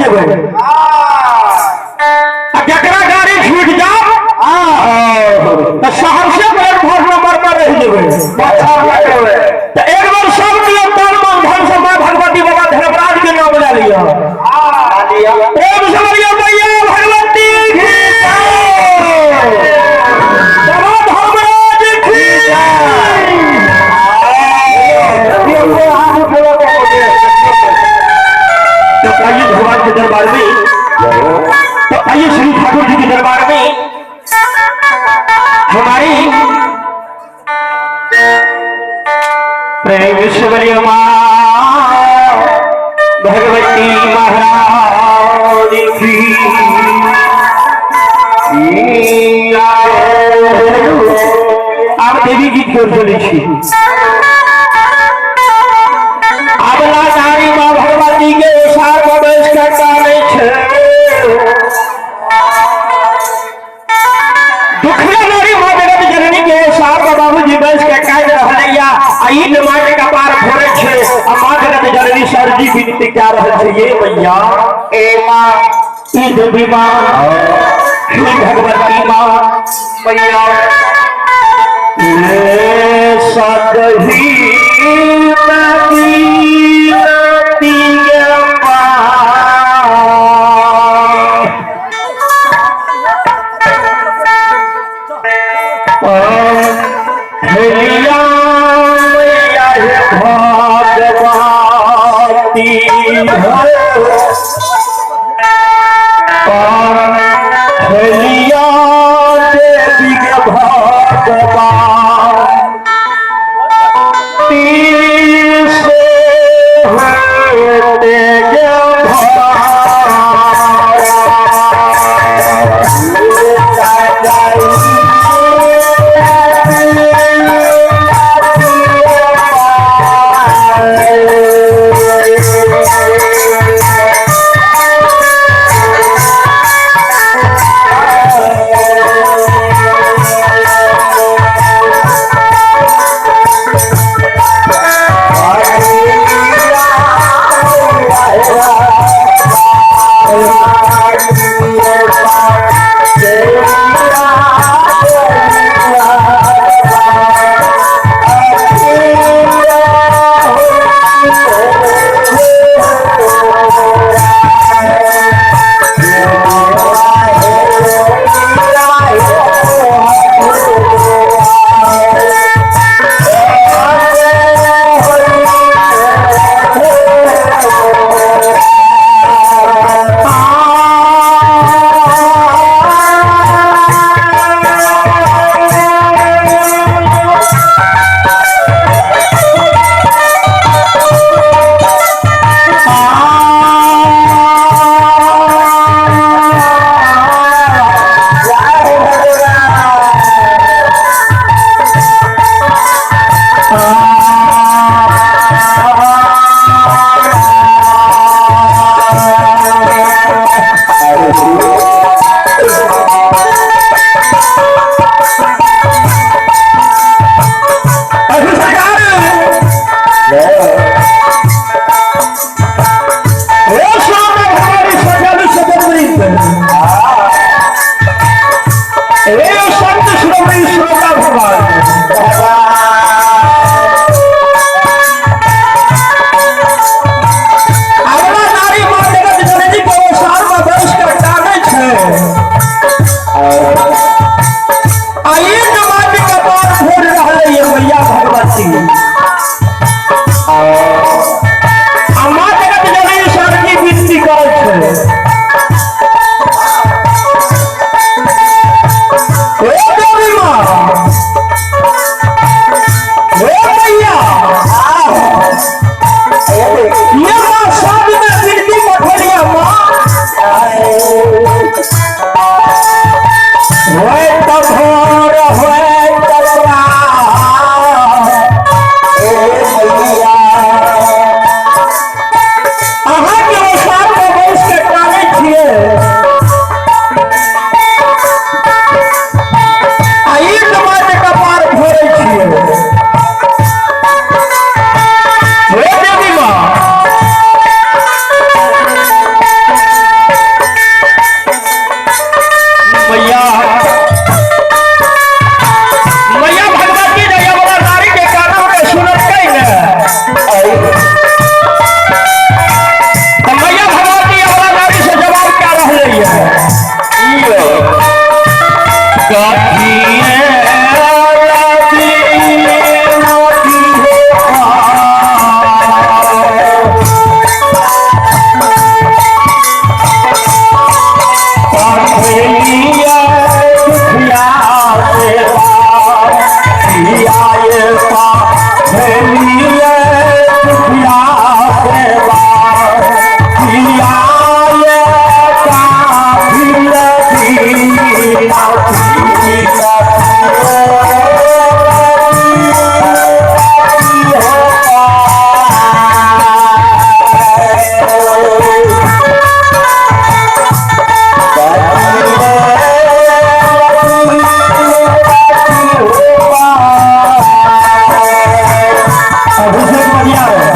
जेबै। आ जकरा गाड़ी छूटि जाओ तऽ सहरसे प्लेटफॉर्म नंबर पर रहि जेबै। तऽ एक बेर सब नियम तन मन धन से माँ भगवती बाबा धर्मराज के नाम लए लिअ। प्रेम से बोलिए मैया भगवती की जय, बाबा धर्मराज की जय। तो आइए भगवान के दरबार में, तो आइए श्री ठाकुर जी के दरबार में हमारी प्रेम से बोलिए माँ भगवती महारानी की। आब देवी गीत कर चलै छी। अबला नारी माँ भगवती के ओसार पर बैस के कानै छै। दुखिया नारी माँ जगत जननी के ओसार पर बाबूजी बैस के कानि रहलैया आ ई माँ के कपार फोड़ै छै आ माँ जगत जननी सरजी विनती कए रहल छै, ये मैया, ए माँ, ई देवी माँ, हे भगवती माँ मैया, ये सदही नदी नदी के पार। हेलिया मैया हे भगवती, हेलिया देवी के भगवान। अभिषेक बढ़िया है।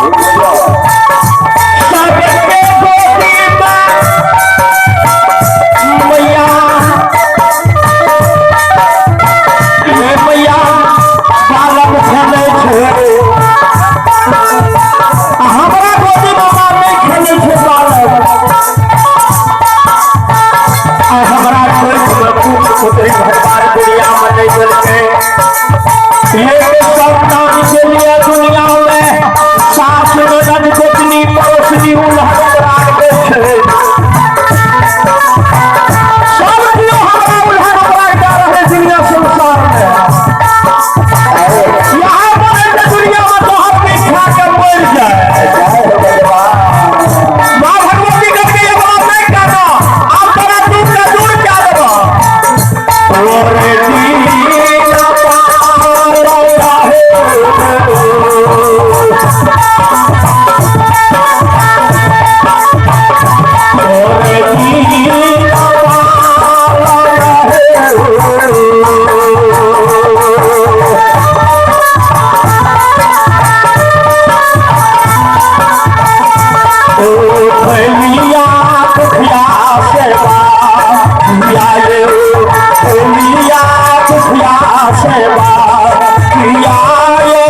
सबके गोदी में मैया हे मैया बालक खेलै छै, हमरा गोदी में माँ नहि खेलै छै बालक। हमरा कोखि में पुत्र पुत्री भगवान दुनिया में नहि देलकै। एक संतान के लिए दुनिया में सास ननद गोतनी पड़ोसनी उलहन राग दै छै। सब केओ हमरा उलहन राग दऽ रहल दुनिया संसार में। यहाँ पर है दुनिया में तोहर भी खा के मर जाए। माँ भगवती करके ये बात नहीं कहना, आप तोरा दुख के दूर क्या देबा। तोरे दीना पारा हे, तोरे दीना पारा हे। ओ फैलिया दुखिया सेवा किया ये, फैलिया दुखिया सेवा किया ये।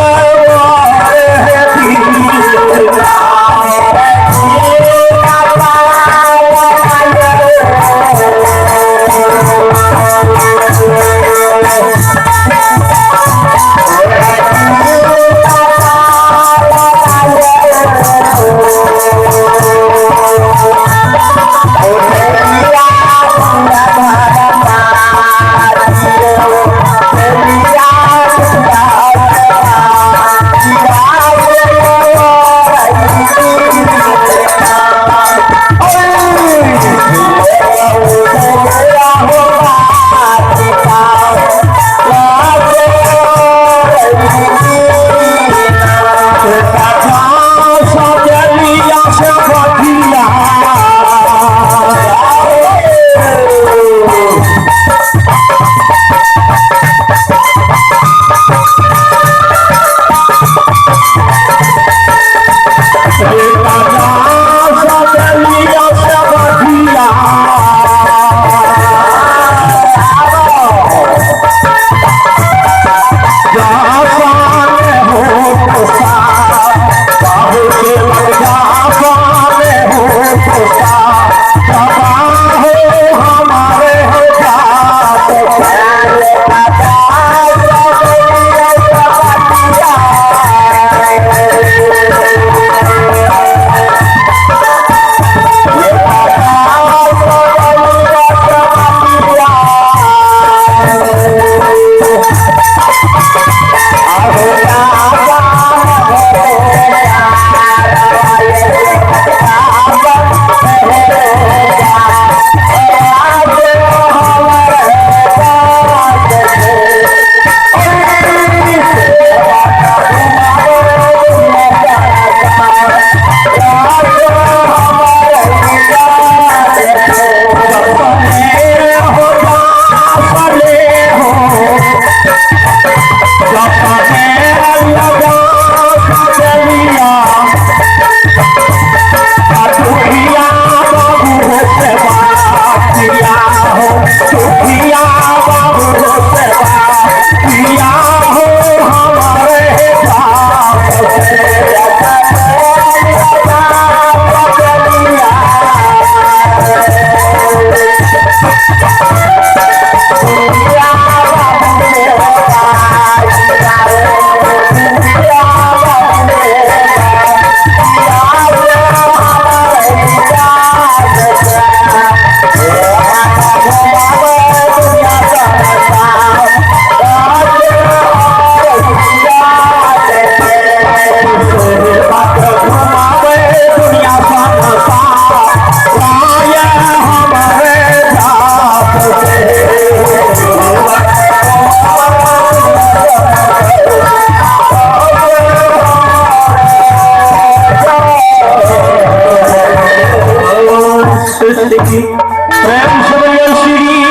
प्रेम से बोलिए श्री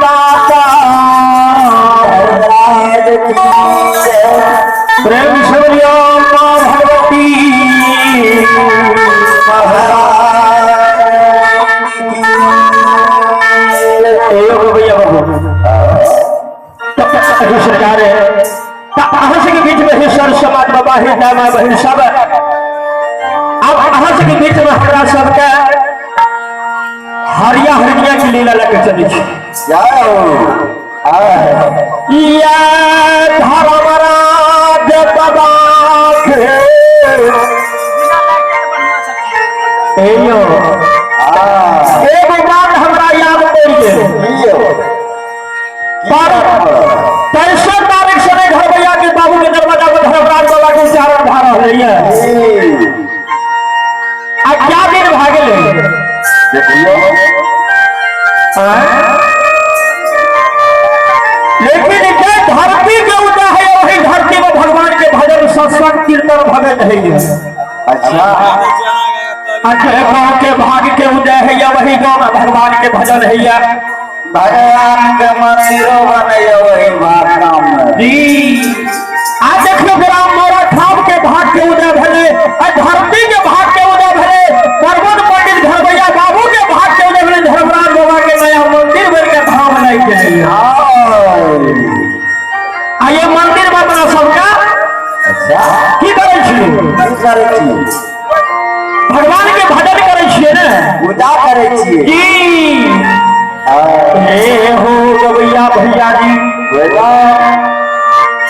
दाता, प्रेम से बोलिए माँ भगवती। सबके बीच में हमरा सबके हरिया हरिया के लीला लगे चली छी। या धर्मराज बाबा के एगो बात हमरा याद पड़ गेल। 63 तारीख से घरवैया के बाबू के दरवाजा पर धर्मराज बाबा के उच्चारण भा रहलै है। आ क्या दिन भा गेलै लेकिन जे धरती के उदय है वही धरती में भगवान के भजन सत्संग कीर्तन भगत है। अच्छा अच्छा गाँव के भाग के उदय है या वही गाँव में भगवान के भजन है या भगवान के मंदिरों बने वही भाग गाँव में जी। आज देखियो ग्राम मोरा ठाम के भाग के उदय भेले, धरती के भाग के उदय भेले, पर्वत पंडित घरवैया बाबू के भाग के उदय भेले, धर्मराज बाबा के नया मंदिर बन के धाम नहीं के आ ये मंदिर में अपना सबका अच्छा की करै छी? भगवान के भजन करै छियै ने, पूजा करै छियै जी। हे हो गवैया भैया जी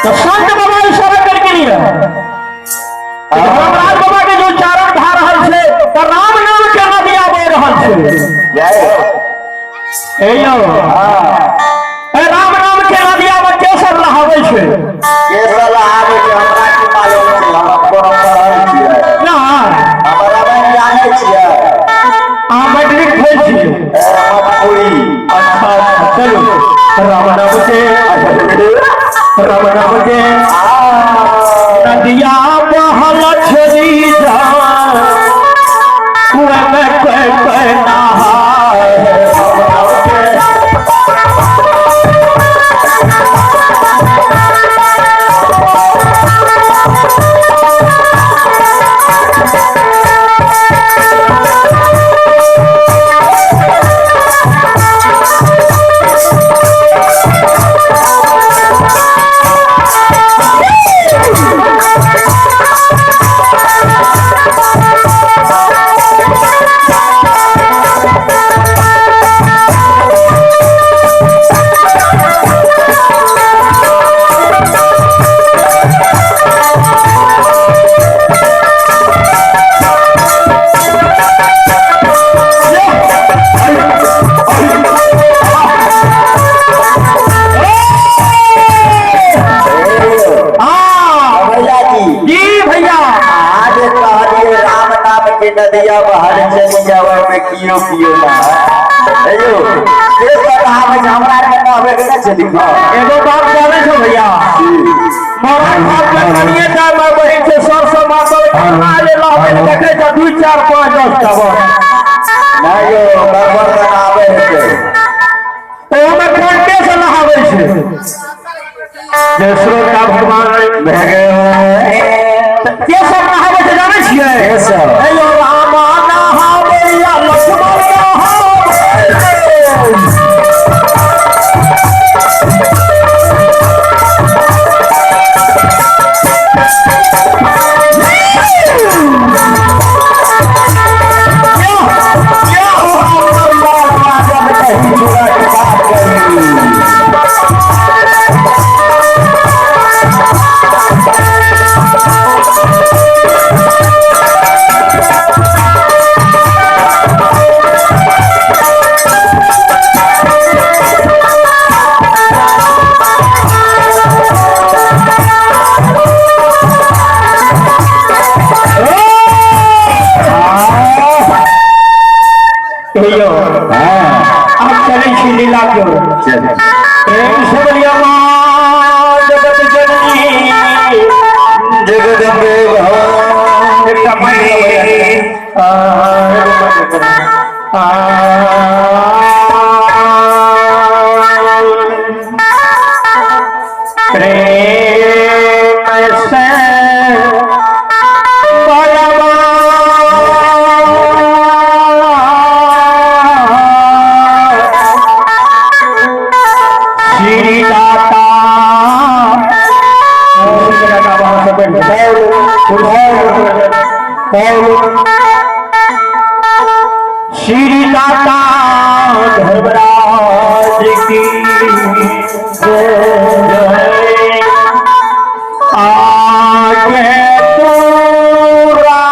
तो संत बाबा इशारा करके लिए धर्मराज बाबा के जो उच्चारण भा रहल छै तो राम नाम के नदिया बह रहल छै। हे यौ राम नाम के नदिया में के सब नहाबै छै? के सब नहाबै छै हमरा की मालूम छै, हम कोनो पढ़ल छियै ना, हमरा नहि जानै छियै। अहाँ मैट्रिक फेल छियै? पूरी। अच्छा चलू राम नाम के राम नाम के नदिया बहल छली जा कुएं में कोई कोई नहाए। राम नाम के नदिया बहल चली जावे में कियो कियो ना हेयो के सब आवे हमरा के कहबे के ना चली। एगो बात जानै छौ भैया, मोरा खाप के कनिए टा में बही छै सर सब मातल खाना ले लहबे देखै छ 2 4 5 10 टा बस ना यो गड़बड़ बनावे हेतै। ओमे कोनटे से नहाबै छै जे श्रोता भगवान भए गेल। के सब नहाबै छै जानै छियै? के सब? हेयो रामा नहाबैया लक्ष्मण नहाबै। अब चलै छी लीला के प्रेम से बोलिया माँ जगत जननी जगदम्बे भवानी। एकटा प्रेम से श्री दाता श्री दाता धर्मराज की जय। आगे पूरा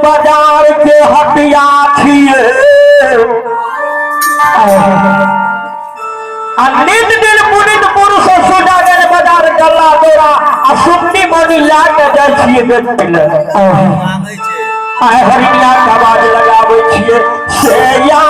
बाजार के हटिया छिए आ नित दिन पुनित पुरुष सुजागंज बाजार गल्ला डोरा आ सुन्नी मनी ला के जाइ छिए बेचै लए। आइ हरिया के आवाज लगाबै छिए से या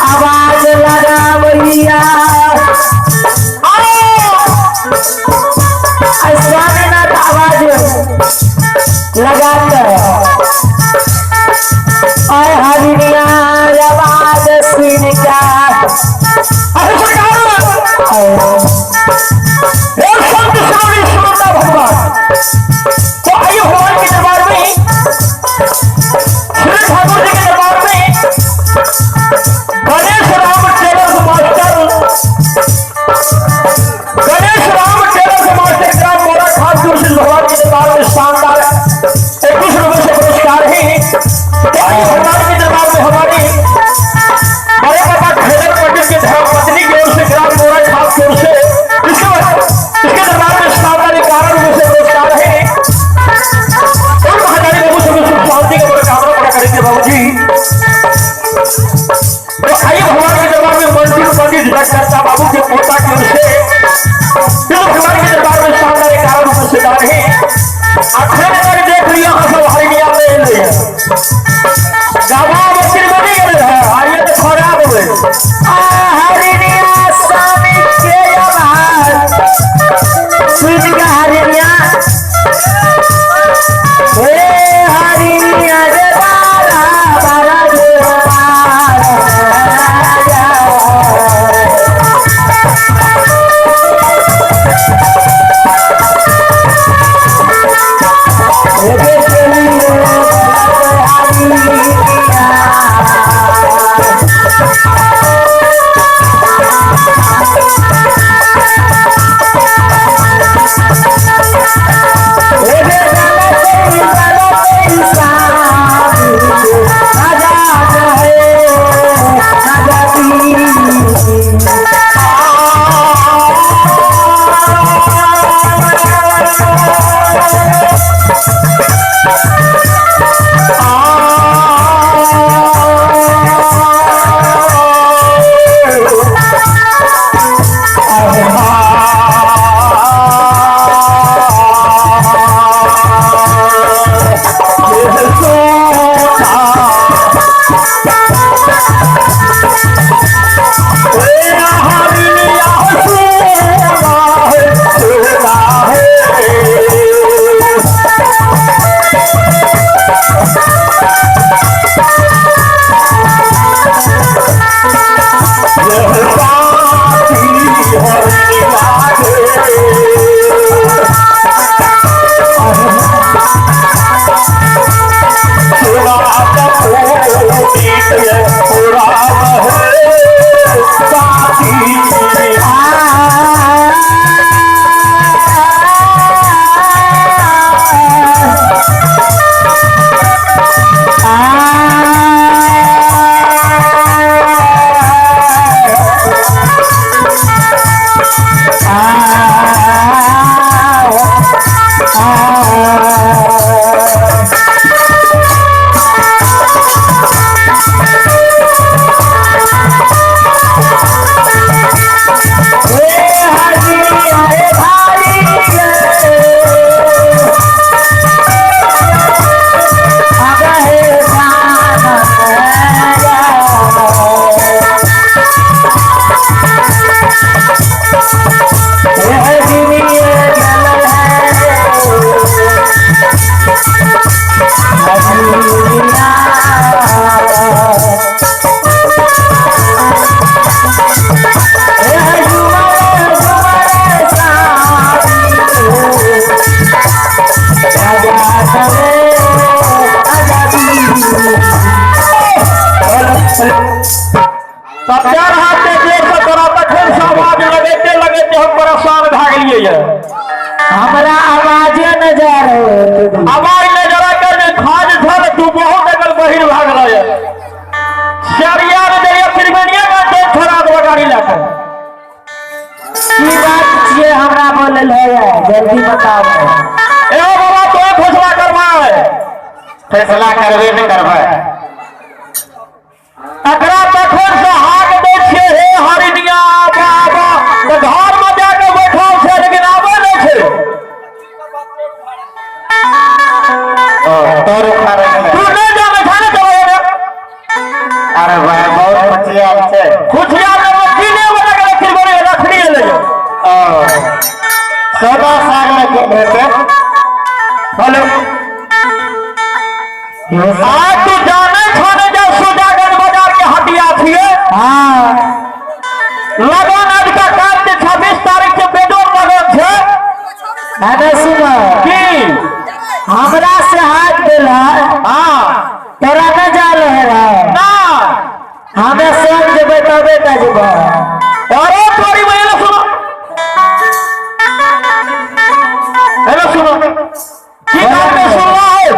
आवाज लगावैया स्वामीनाथ आवाज लगाते आय हरिणिया आवाज सुन का। अरे सरकार और संत स्वामी सुनता भगवान तो आइए भगवान के दरबार में, श्री ठाकुर जी के दरबार में Ganesh Ram tailor master, Ganesh Ram tailor master का मोरा खास से भगवान के दरबार में शानदार 21 रुपए से पुरस्कार है। तो आइए भगवान के दरबार में हमारे बड़े बाबा खेलर पंडित के धर्मपत्नी की ओर से ग्राम मोरा खास की ओर से इसके दरबार में शानदार 51 रुपए से पुरस्कार है। और महादारी बाबू से सुख शांति का बड़ा कामना बड़ा करेंगे बाबू जी। तो आइए भगवान के दरबार में मंदिर पंडित करता बाबू के पोता की ओर से भगवान के दरबार में शानदार 51 रुपए से दान है। अखन तक देख लिया सब हरिणिया में ले गावा मंदिर में नहीं गए है, आइए तो खराब हो गए। हरिणिया स्वामी के आवाज सुन का हरिणिया, हे हरिणिया रे बारा बारा रे बारा। आ चार हाथ के जोर से तोरा तखन से आवाज लगैते लगैते हम परेशान भए गेलियै ये। हमरा आवाजे न जा रहे। आवाज न जरा कर ने खाज छल तू बहुत अगल बहिर भए गेल ये। सरिया ने जरिया त्रिवेणिया का तो खराब देबा गाड़ी लए के। की बात छियै हमरा बोलल है जल्दी बताबो। ए बाबा तो फैसला करवा है। फैसला करबे ने करबै। एकरा तखन से हाक दै छियै हे हरिनिया बाबा तऽ घर में जाके बैठल छै लेकिन आबै नहि छै। तोर उखाड़े गेलै। तू नहि जानै छह ने चलो रे। अरे भाई बहुत खुशियाल छै। खुशियाल ने कीने वाला के फिर बड़े रखनी एलै। ओ सौदा साग में के हेतै। हेलो आज तू जानै छह ने जे सुजागंज बाजार के हटिया छियै। हाँ लगन आज का काम छै 26 तारीख के बेजोड़ लगन छै। अरे सुनो की हमरा से हाथ देला। हाँ तोरा न जाल है ना हमें संग जेबै तबे टा जेबै। अरे तोरी बहिन सुनो हेलो सुनो की काम के सुनला है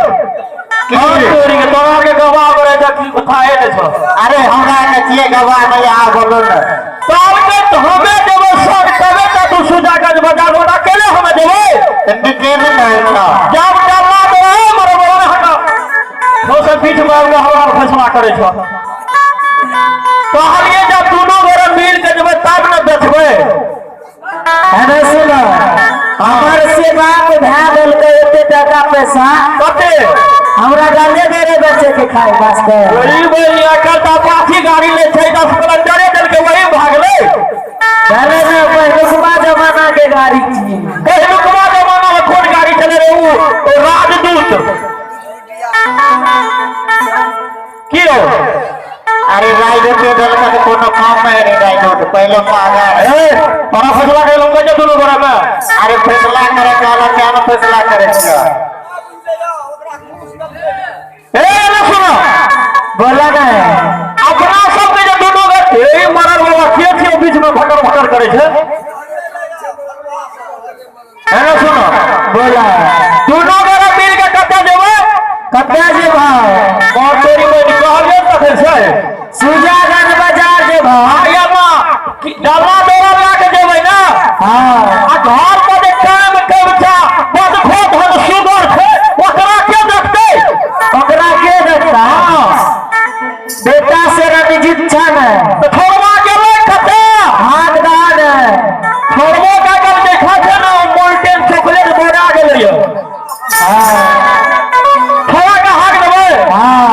की तोरी के तोरा के गवाह करे छै की उठाए ने छौ। अरे हमरा के छियै गवाह नहीं आ बोलो ने। तब के हमें देबै संग तबे टा तू सुजागंज बाजार वाला केले हमें देबै। निकेल नहीं छौ। जब डरला तो रहे मरे बोलो ने हटा तो से पीठ मार के हमरा फैसला करे छौ। कहलिए जब दोनों गोरे मिल के जेबै तब ने बेचबै। अरे सुनो हमर से बाप भए देलकै एते टाका पैसा कते हमरा गाले दे रे बेचे के खाए वास्ते। वही बोली अकल तो पाथी गाड़ी ले छै 10 स्प्लेंडरे देलकै वही भागलै। गाले ने पहिलुकवा जमाना के गाड़ी छी। पहिलुकवा जमाना में कोन गाड़ी चले रे उ राजदूत की हो। अरे राइडो के देलकै तऽ कोनो काम नहि रे राइडो पहिले महंगा ए तोरा फैसला करे लंगा जे दोनों गोरा में। अरे फैसला करे कहला क्या न फैसला करे छियै। ए ना सुनो बोला ना अपना सब के जे दोनों गोरे ए मरल बाबा के छियै बीच में भटर भटर करे छै। ए ना सुनो बोला दोनों गोरा मिल के कते देबै कते जेबै। और तोरी बहिन कहलियै तखन से सुजागंज बाजार जेबै। आया मां डबा डोरा लए के जेबै ना। हाँ आ घर पर जे काम कबचा बदखो धन सुगर छै ओकरा के देखतै। ओकरा के देखता। हाँ बेटा से रणजीत छै ने तऽ थोड़वा गेलै कते हाथ दान थोड़बो का कल देखा छै ने मोल्टेन चॉकलेट बना गेलै यौ। हाँ थोड़ा के हाक देबै। हाँ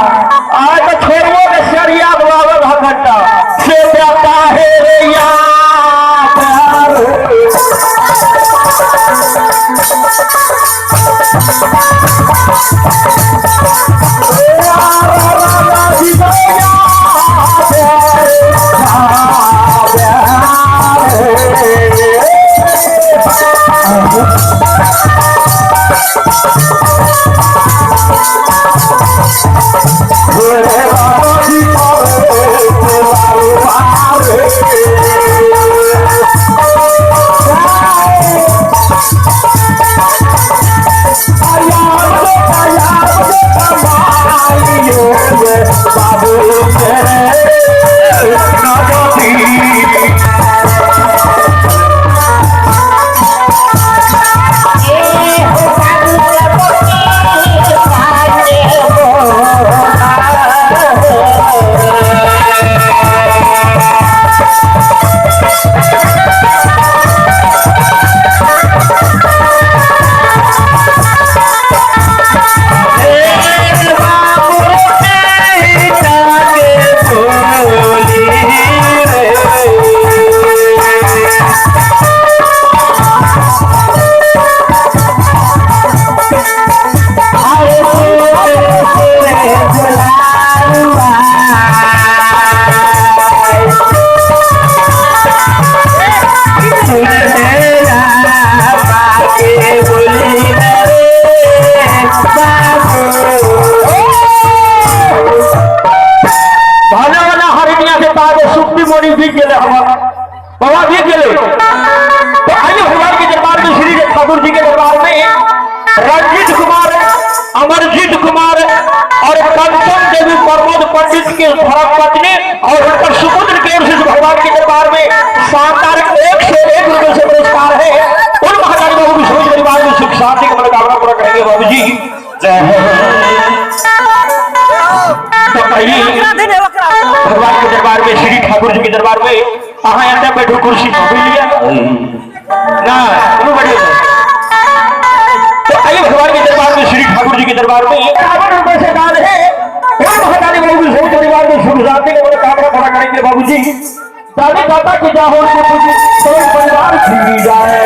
आय तऽ छोड़बो के सरिया बुलाबै घंटा से बेटा हे रे यार प्यार। Yeah. सुप्ती मोनी भी गेले हमर बाबा भी गेले। तो आइए भगवान के दरबार में श्री ठाकुर जी के दरबार में रंजीत कुमार, अमरजीत कुमार और कंचन देवी प्रमोद पंडित के धर्म पत्नी और उनका सुपुत्र की ओर से भगवान के दरबार में शानदार 101 रुपए से पुरस्कार है। उन महाराज बाबू की सोच परिवार में सुख शांति की मनोकामना पूरा करेंगे बाबू जी। जय हो। तो भगवान के दरबार में श्री ठाकुर जी के दरबार में अहाँ एतऽ बैठू कुर्सी पर बुझलियै ना बढ़िया। तो आइए भगवान के दरबार में श्री ठाकुर जी के दरबार में 51 रुपए से दान है। और महारानी बाबू की सोच परिवार में सुख शांति की मनोकामना पूरा करेंगे बाबू जी। दादी दादा की जाहो परिवार जी जाए।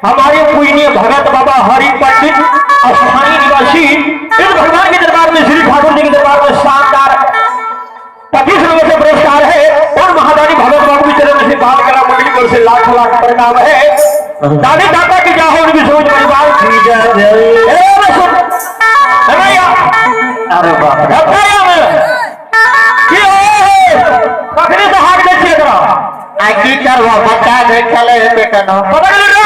हमारे पूजनीय भगत बाबा हरि पंडित स्थानीय निवासी इस भगवान के दरबार में श्री ठाकुर जी के दरबार में शानदार 25 रुपए से पुरस्कार है। और महादानी भगत बाबू के चरण से बाल कला मंडली की ओर से लाख लाख प्रणाम है। दादी दादा की जाहो उनकी सोच परिवार की जय। अरे बाप रे से हाथ दे छियै एकरा आ की करबो बच्चा के खेले हेतै केना पकड़ ले रे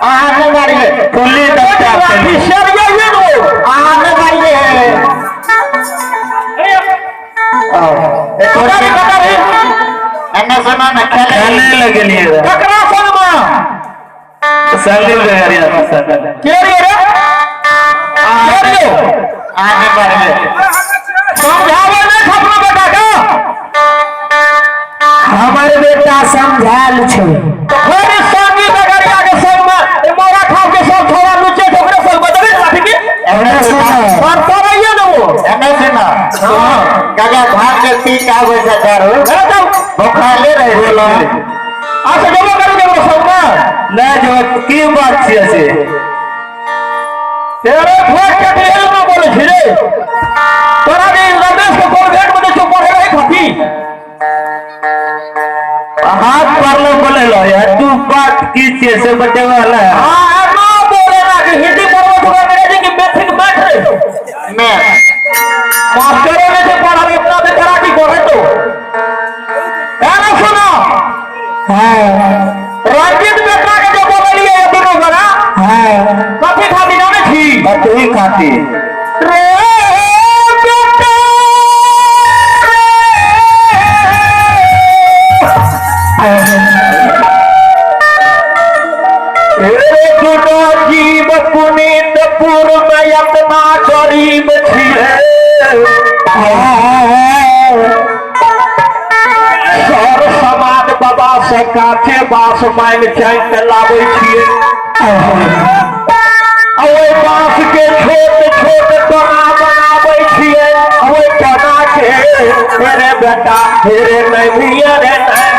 अहाँ नहि मारिए फुल्ली बच्चा शेर ये ये नो अहाँ नहि मारिए अरे पकड़ रे एने सुना न खेले खेले लगलिए ककरा संग में संदीप गगरिया संग के रे रे के रे अहाँ नहि मारिए समझावे नहीं अपना बेटा का हमर बेटा समझायल छै तो फिर संगी बगरिया के संग में ए मोरा खाव के सब छोरा लुचे ओकरे संग में देबे लाठी के एने सुना पर परैये न वो एने सुना हां काका भाग के पी के आबै छै दारू अरे तब भुखाले रहि गेलो अच्छा जबो करू जबो संग में नहीं जो की बात छियै से तेरे फोड़ के दिल में बोले छी रे तोरा के रमेश के कॉन्वेंट में जो पढ़े रहे खाती हाथ पर लो बोले लो यार तू बात की छियै से बतेवाला है। हां ना बोले ना कि हिंदी पढ़ो तो अंग्रेजी की मैथिक मैथ रे मैं मास्टरों ने जो पढ़ा इतना बेचारा की पढ़े तो है सुनो। हाँ रंजित बेटा के जो बोलिए ये दोनों बना हाँ कथी खाती जाने छी कथी खाती रे बेटा रे दुनो जीव पुनीतपुर में अपना गरीब छिए सर समाज बाबा से काठे बांस मांग चाहि के लाबै छिए ओहि बांस के छोट छोट तना बनाबै छिए ओहि तना के रे बेटा रे नहीं रे नहीं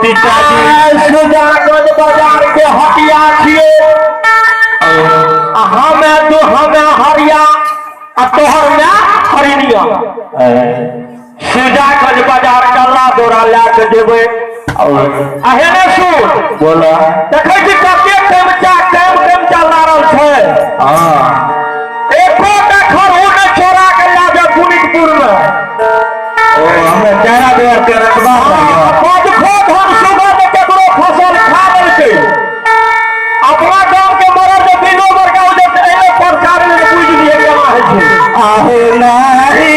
बेटा सुजागंज बाजार के हटिया छिए हमें तो हमें हरिया तोहर में हरिनिया। सुजागंज बाजार कल्ला दौरा लए के जेबै। अहे सुन बोला देखै छी कते कमचा कम कमचा लारल छै। हां एको टा खरहु ने चोरा के लए जाय पुनीतपुर में। ओ हमें चारा द्वार के रखबा पाँच धन सुबह में ककरो फसल खा लेलकै। अपना गांव के मरद जे बिनो बड़का हो जेतै एने सरकार ने बुझि लिए केना होइ छै। आहो नाही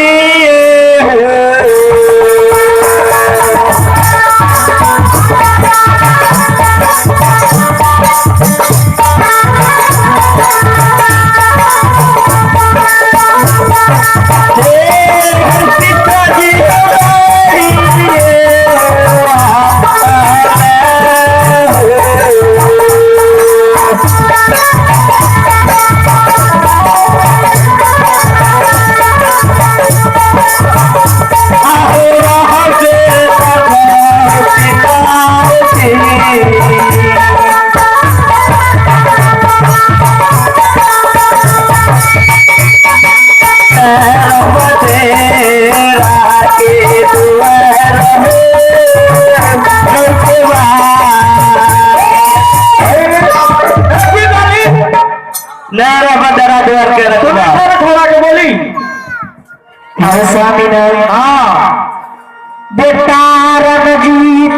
बेटा रणजीत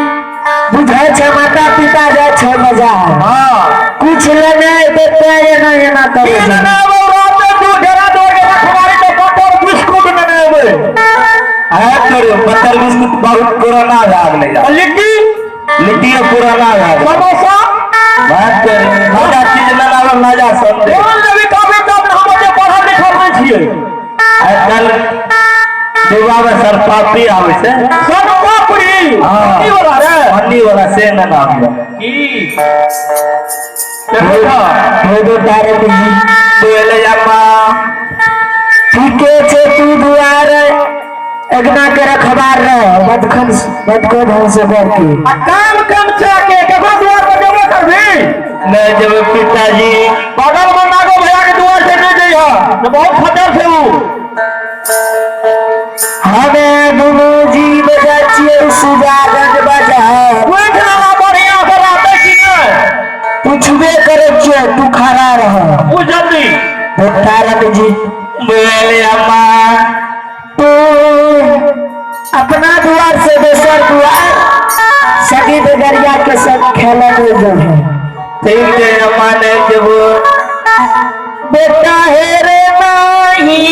बुझे छे माता पिता जाय छे मजा। हां कुछ लेने देते एना एना करे ना वो रात दू डेरा दौड़ के रखवारी तो बटर बिस्कुट ने आवे। आया करो बटर बिस्कुट बहुत पुराना भाग ले जा। लिट्टी लिट्टी पुराना भाग समोसा बात कर मजा चीज ना आवे मजा समझे बोल देवी काफी तब हम जे पढ़ल लिखल नहीं छियै। आजकल दुबा में सरपापड़ी आवे से सरपापड़ी हन्नी वाला रे हन्नी वाला से ना नाम की देखो तारे जी बोले अम्मा ठीके छे तू दुआर अगना के रखबार रह बदखन बदको धन से करके आ काम कम चाके ककरो दुआर पर जेबो करबी नहीं जब पिताजी बगल में नागो भैया के दुआर से नहीं जइह तो बहुत खतर छै उ। हमें दुनू बोले अम्मा तू अपना द्वार से दोसर द्वार सगी बेगरिया के संग खेले नहीं जब। ठीक है अम्मा नहीं जब। बेटा हे रे माही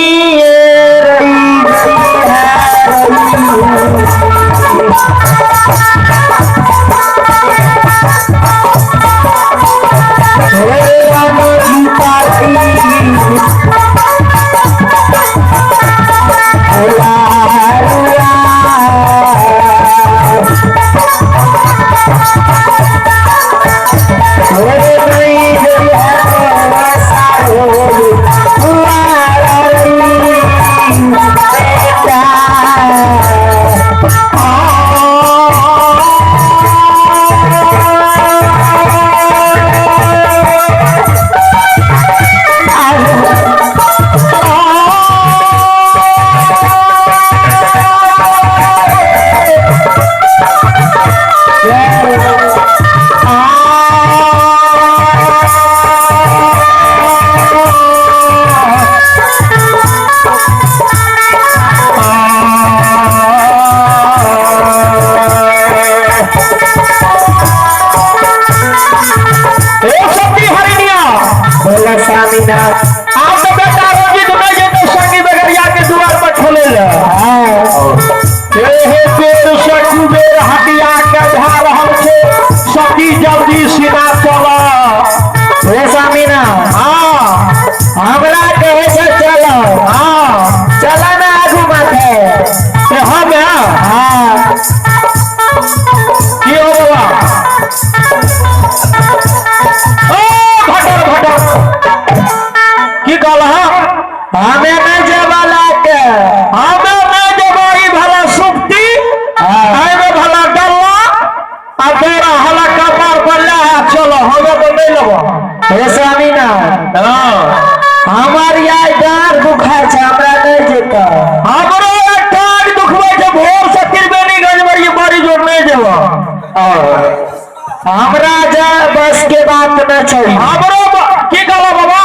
हमरा जा बस के बात न चाहिए। हमरो की कहला बाबा?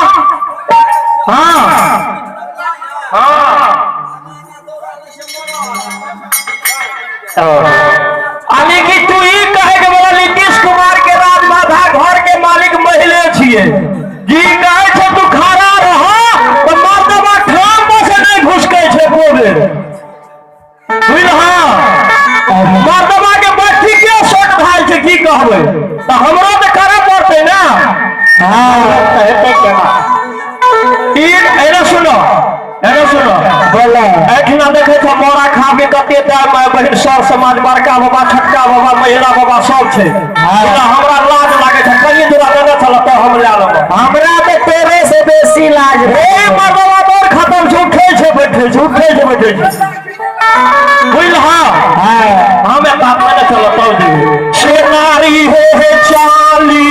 हाँ हाँ यानी कि तू ई कहे के बोला नीतीश कुमार के राज बाधा घर के मालिक महिले छिए जी कहे छे तू खड़ा रह तो मर्दबा ठाम पर से नहीं घुसकै छे बोले बुझल। हाँ मर्दबा के बैठी के शॉट भाई छे की कहबै तो हमरो तो करे पड़तै ना। हाँ हेतै केना ई एने सुनो एने सुनो बोले एठिना देखे छो मोरा खा के कते टाइम बहिन सर समाज बड़का बाबा छोटका बाबा महिला बाबा सब छे। हमरा लाज लागे छे कहीं दूरा देने छल तो हम ले लेब। हमरा तो तेरे से बेसी लाज रे मर्दबा तोर खत्म छे उठै छे बैठे छे उठै छे बैठे छे बुझल। हाँ हमें बाप ने चलो तब दे से नारी हो हे चाली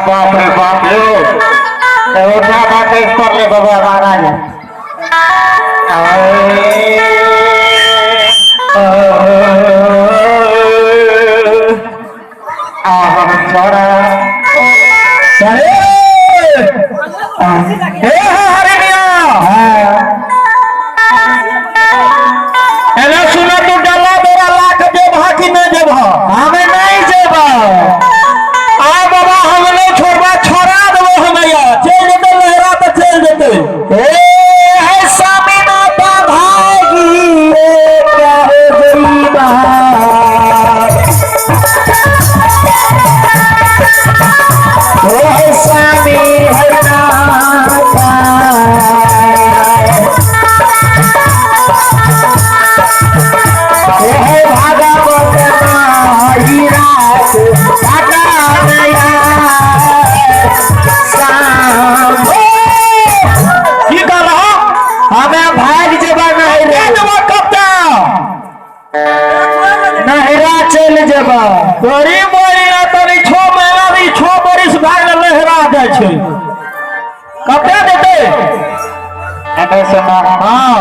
बाप रे बाप रे उठा बाटे पर ले बाबा महाराज। सुनो तू डला बोरा लाख दे हे स्वामी हे भागवत की कर रहा हमें भाग जेबा नहरा चल जेबा तोरी महीना तनी 6 महीना भी 6 बरिस भाग लहरा जाइ छै कते देते एने सुना। हां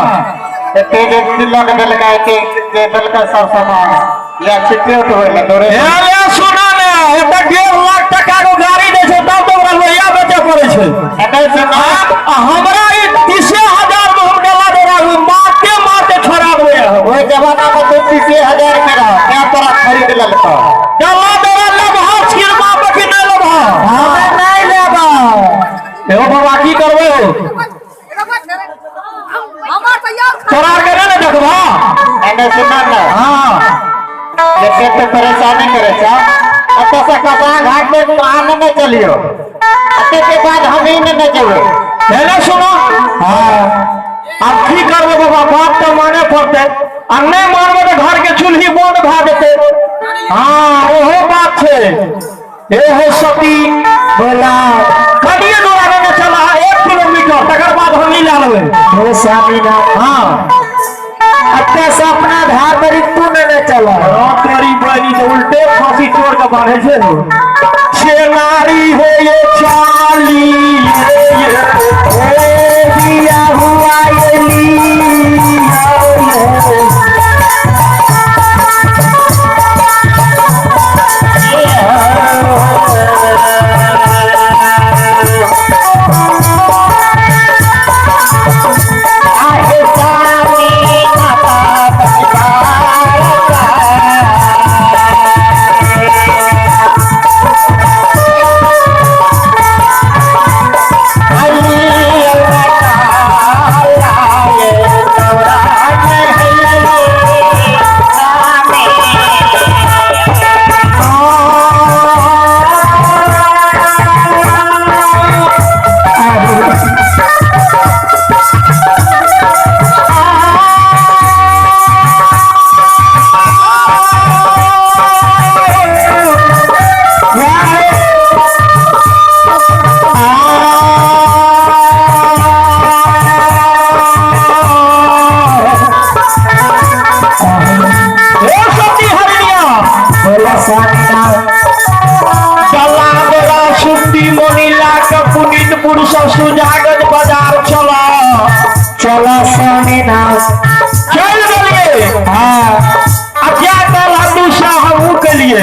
एते जे तिलक देलका के जे देलका सब सामान या चिट्ठी होइले तोरे ए सुना ने एते 1.5 लाख टका के गाड़ी दै छै तब तो ओकरा लोहिया बेचे पड़ै छै। एने सुना हमरा ई 30,000 में हम डला दे मारते मारते छोड़ा देबै। ओइ जमाना में तो 30,000 में रह क्या तोरा खरीद लेलको डला दे लेबह छिरमा पर कि नहि लेबह? हमें नहीं लेबा। एगो बाबा की करबै हो तोरा के नहि ने देखबह? एने सुना ने। हां जते तो परेशानी करे छ अतः से कसा घाट में आने न चलियो अते के बाद हम ही न जेबै। एने सुनो। हां अब की करबै बाबा बात तो माने पड़तै आ नहि मानबै तऽ घर के चूल्ही बंद भए जेतै। हां ओहो बात छै। ए हो सती बोला कनिए दूर आगे ने चला 1 किलोमीटर तकर बाद हम नहीं ला लेबै। हे स्वामी ना। हां अत्ते से अपना धार पर तू न चला तोरी बनी तो उल्टे फांसी तोड़ के बांधे छै छे नारी हो ये चाली ये ए दिया हुआ ये लिया सुजागंज बाजार चला चला स्वामी ना चल गेलिए। हां आ क्या कहला दूसरा हमहू के लिए